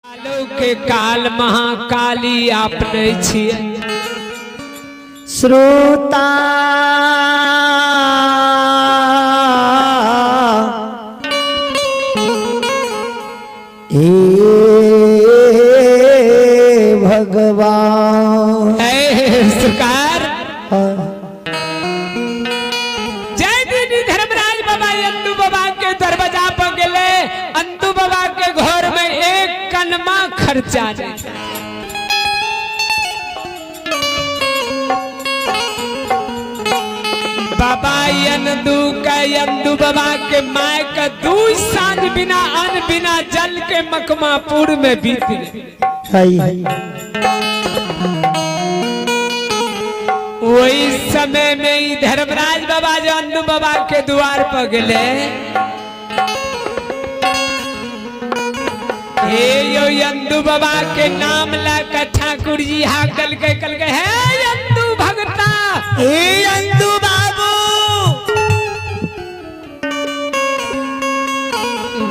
कालो के काल महाकाली अपने छियै। श्रोता हे भगवान। ऐ सरकार, जय दिन धर्मराज बाबा अंदू बाबा के दरवाजा पर गेले, अंदू बाबा के घर में एक कनमा खर्चा नहीं। बाबा अंदू के अंदू बाबा के माय के दू साँझ बिना अन्न बिना जल के मकमापुर में बीत गए। सही। वही समय में ई धर्मराज बाबा जो अंदू बाबा के द्वार पर गेले, हे यो अंदू बाबा के नाम लेकर ठाकुर जी हाक के कल के, हे अंदू भगता, हे अंदू बाबू,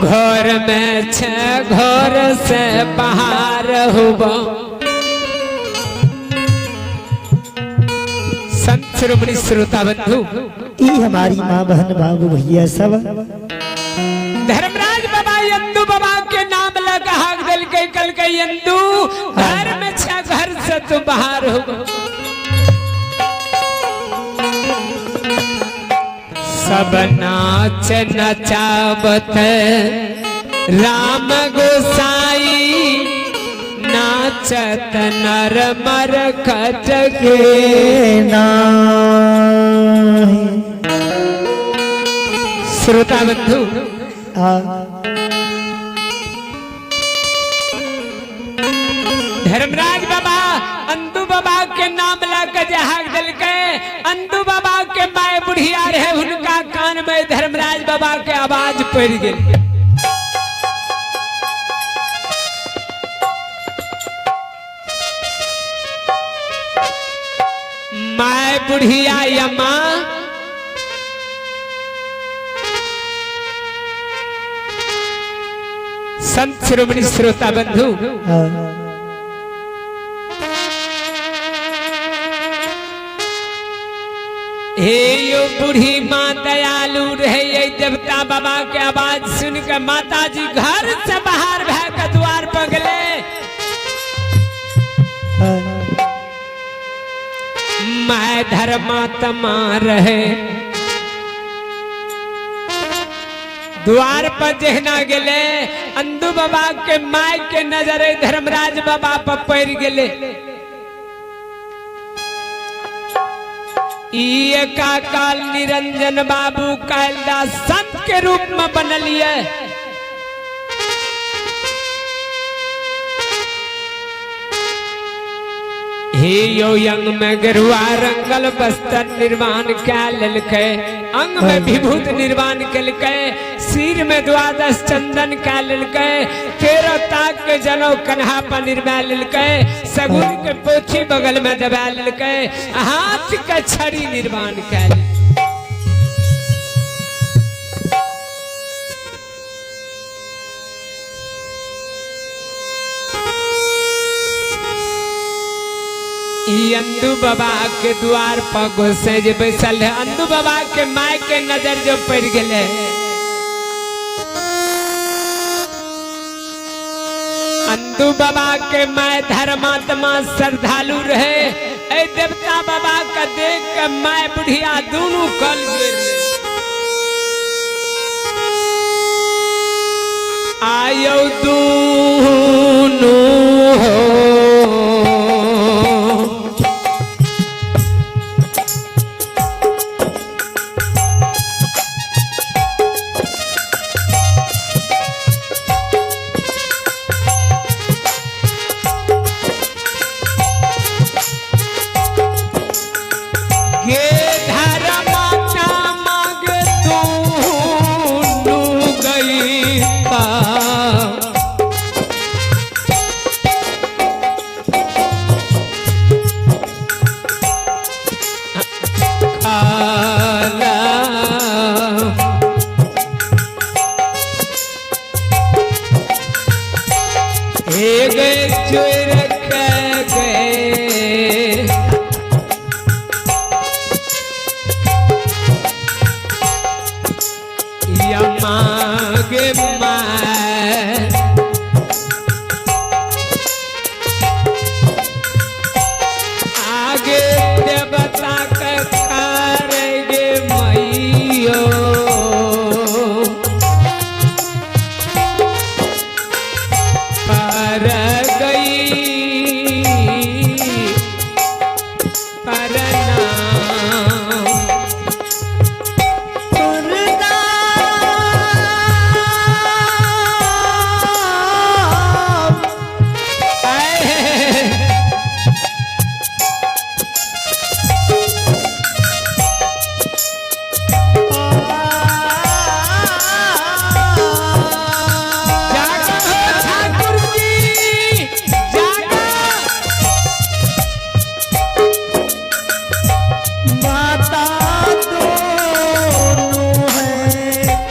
घर में छे घर से बाहर हुआ। संत शिरोमणि श्रोता बंधु, ई हमारी माँ बहन बाबू भैया सब धर्मराज बाबा यंदू बाबा के नाम लगा हाक दिल के कल के, यंदू घर में छह घर से तू बाहर हो। सब नाच नचावत राम गोसाई, नाचत नर मर खट के नाही। श्रोता बंधु, धर्मराज बाबा अंदू बाबा के नाम लाकर जे हाक दिलके, अंदू बाबा के माय बुढ़िया रहे, उनका कान में धर्मराज बाबा के आवाज पड़ गई। My बुढ़िया यमा संत शिरोमणि श्रोता बंधु, हे यो बूढ़ी माँ दयालु रहे, ये देवता बाबा के आवाज सुन के माता जी घर से बाहर भय के द्वार पर गले। मैं धर्मात्मा रहे, द्वार पर जहना गेले, अंदू बाबा के my के नजर धर्मराज बाबा पर पड़ गेले। ई का काल निरंजन बाबू कालदास संत के रूप में बनलिए। हे यो अंग में गेरुआ रंगल बस्तर निर्माण कै लेलकै, अंग में विभूत निर्माण केलकै, सिर में द्वादश चंदन कै लेलकै, 13 ताक के जनौ कन्हा पर निर्मा लेलकै, सगुन के पोथी बगल में दबा लेलकै, हाथ के छड़ी निर्माण कै लेलकै। ई अंदू बाबा के द्वार पर घुसे जे बैसल है, अंदू बाबा के my के नजर जो पड़ गेले, अंदू बाबा के my धर्मात्मा श्रद्धालु रहे, ए देवता बाबा का देख के my बुढ़िया दोनों कल गिर आयो दूनू हो। गे धर्मात्मा मांग तू गई पा। हे गए चोर के गए यमा गे माँ आगे देवता के गे मैयो पर गई परनाम। प्रणाम। आए। जागो ठाकुर जी, जागो। माता दोनों है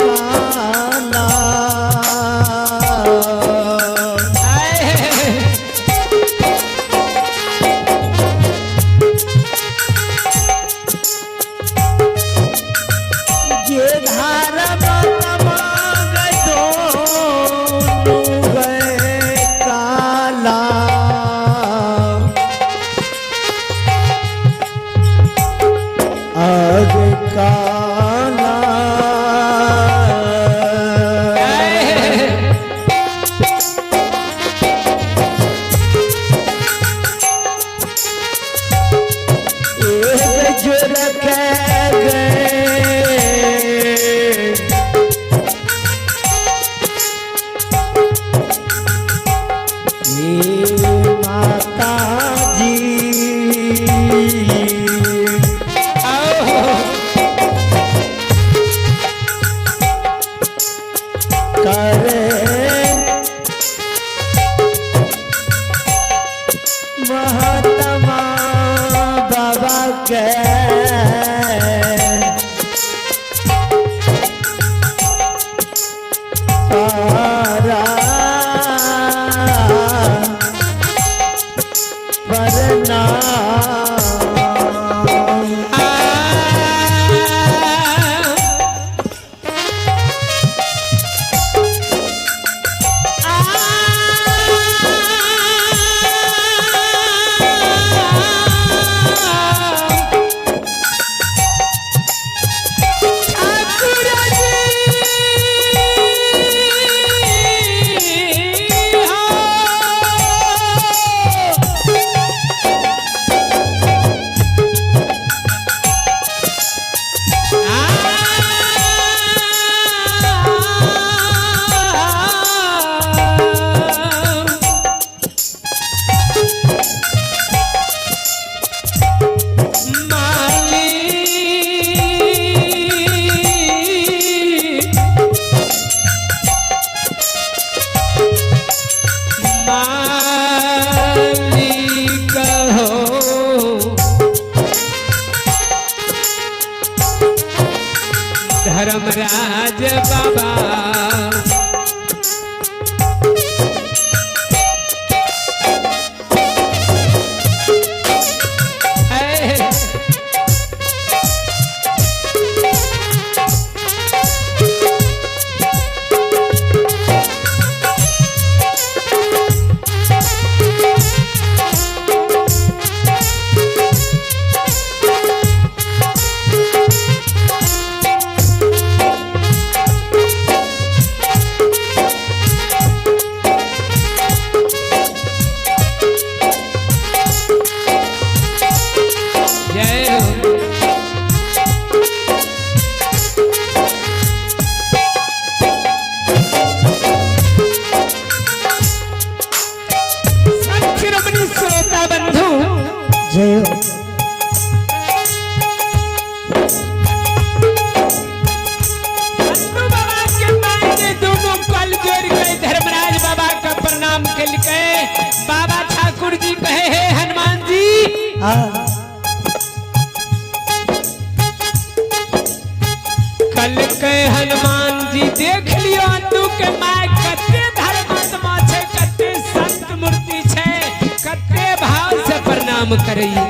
काला। आए। जे धारा मांग दोनों है काला। आग काला। आए। एक जो रखे गए हे माता जी। आओ। करे महात्मा बाबा के पारा परनाम। आ। माली मालिक हो धर्मराज बाबा। ऐ, जय हो। संत शिरोमणि श्रोता बंधु, जय हो। बंधु बाबा के माय ने दोनों कल जोड़ के धर्मराज बाबा का प्रणाम कल के बाबा ठाकुर जी कहे हे हनुमान जी, हाँ। कल के हनुमान जी देख लियो अंदू के माय कते धर्मात्मा छे, कते संत प्रणाम करैया।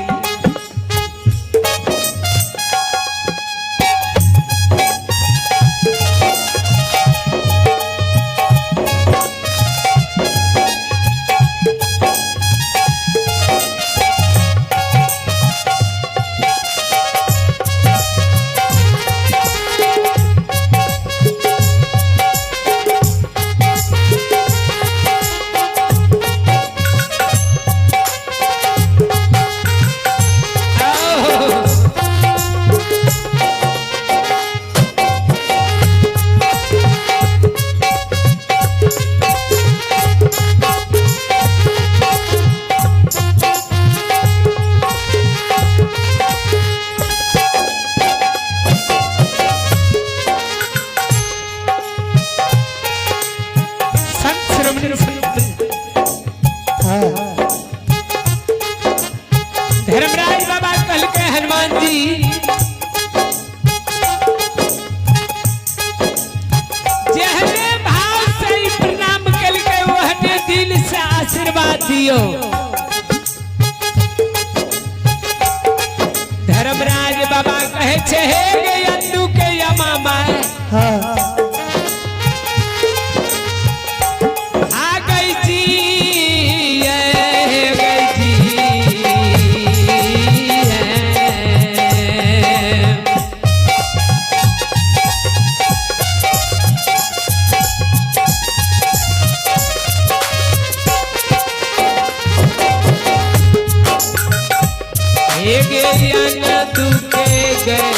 संत श्रोमणी संत हाँ। धर्मराज बाबा कहलकै हनुमान जी जेहने भाव से ई प्रणाम केलकै ओहने दिल से आशीर्वाद दियो। धर्मराज बाबा कहे छे हे गे अन्नू के यमा माय हाँ। आ गई जी, ए गई जी। हे गे अन दुखे गए